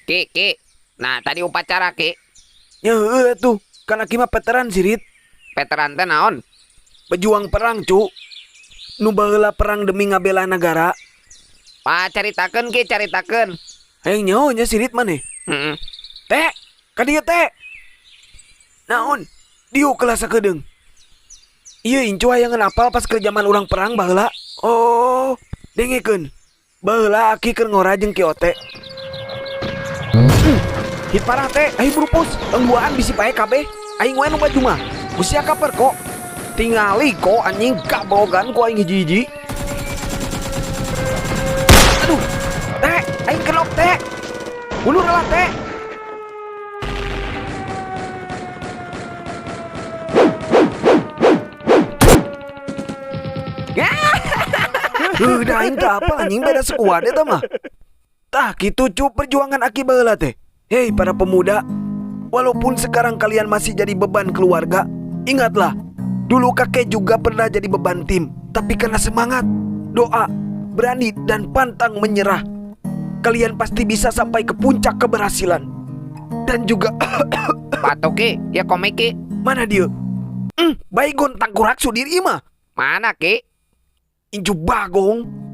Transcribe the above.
Ki, Ki. Nah, tadi upacara, Ki. Ya heueuh atuh, kan aki mah veteran sirit. Veteran teh naon? Pejuang perang, cu. Nu baheula perang demi ngabela negara. Pak, caritakeun, Ki, caritakeun. Hayang nyaho nya sirit maneh. Heeh. Teh, ka dieu teh. Naon? Diuk heula sakedeung. Ieu incu hayangeun apal pas keur jaman urang perang baheula. Oh, dengekeun. Baheula aki keur ngora jeung Ki Ote. Hit parah teh, aing brupus, engduaan bisi pae kabeh. Aing we nu baju mah. Ku sia kaper kok. Tingali kok anjing gablogan ku aing hiji-hiji. Aduh, teh, aing kenok teh. Mundur lah teh. Heuh, da aing teh apa anjing beda sekuat eta mah. Tah kitu cu perjuangan aki baheula teh. Hei para pemuda, walaupun sekarang kalian masih jadi beban keluarga, ingatlah, dulu kakek juga pernah jadi beban tim. Tapi karena semangat, doa, berani, dan pantang menyerah, kalian pasti bisa sampai ke puncak keberhasilan. Dan juga Patuh, Ki, ya komik, Ki. Mana dia? Baygon tangkurak sudir mah. Mana, Ki? Incu bagong.